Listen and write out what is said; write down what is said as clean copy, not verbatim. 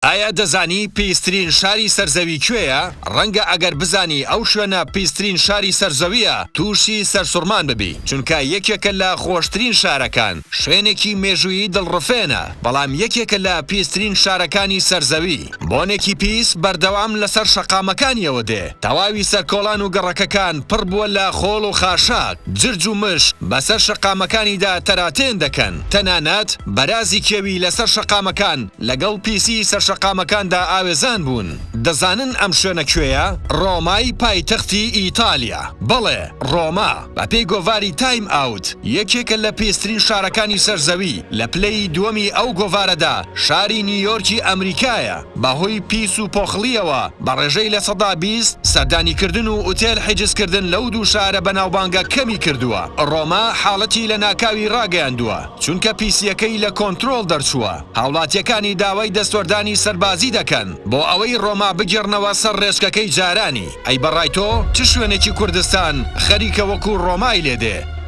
ئایا دەزانی پیسترین شاری سەر زەوی کوێیە؟ ڕەنگە ئەگەر بزانی ئەو شوێنە پیسترین شاری سەر زەویە تووشی سەرسوڕمان ببی، چونکە یەکێکە لە خۆشترین شارەکان، شوێنێکی مێژوویی دڵڕفێنە، بەڵام یەکێکە لە پیسترین شارەکانی سەر زەوی. بۆنێکی پیس بەردەوام لەسەر شەقامەکانیەوە دێ، تەواوی سەرکۆڵان و گەڕەکەکان پڕ بووە لە خۆڵ و خاشاک، جرج و مشک بەسەر شەقامەکانیدا تەراتێن دەکەن، تەنانەت بەرازی کێوی لەسەر شەقامەکان لەگەڵ پیسیی سەرشەقامەکاندا ئاوێزان بوون. دەزانن ئەم شوێنە کوێیە؟ ڕۆمای پایتەختی ئیتالیا. بەڵێ، ڕۆما. بەپێی گۆڤاری تایم ئاوت، یەکێکە لە پیسترین شارەکانی سەر زەوی. لە پلەی دووەمی ئەو گۆڤارەدا شاری نیویۆرکی ئەمریکایە. بەهۆی پیس و پۆخڵییەوە بە ڕێژەی 20% سەردانیکردن و ئوتێل حیجزکردن لەو دوو شارە بەناوبانگە کەمی کردووە. ڕۆما حاڵەتی لەناکاوی ڕاگەیاندووە، چونکە پیسییەکەی لە کۆنترۆڵ دەرچووە. هاوڵاتییەکانی داوای دەستوەردانی سەربازی دەکەن بۆ ئەوەی ڕۆما بگێڕنەوە سەر ڕێچکەکەی جارانی. ئەی بەڕای تۆ چ شوێنێکی کوردستان خەریکە وەکو ڕۆمای لێدێ؟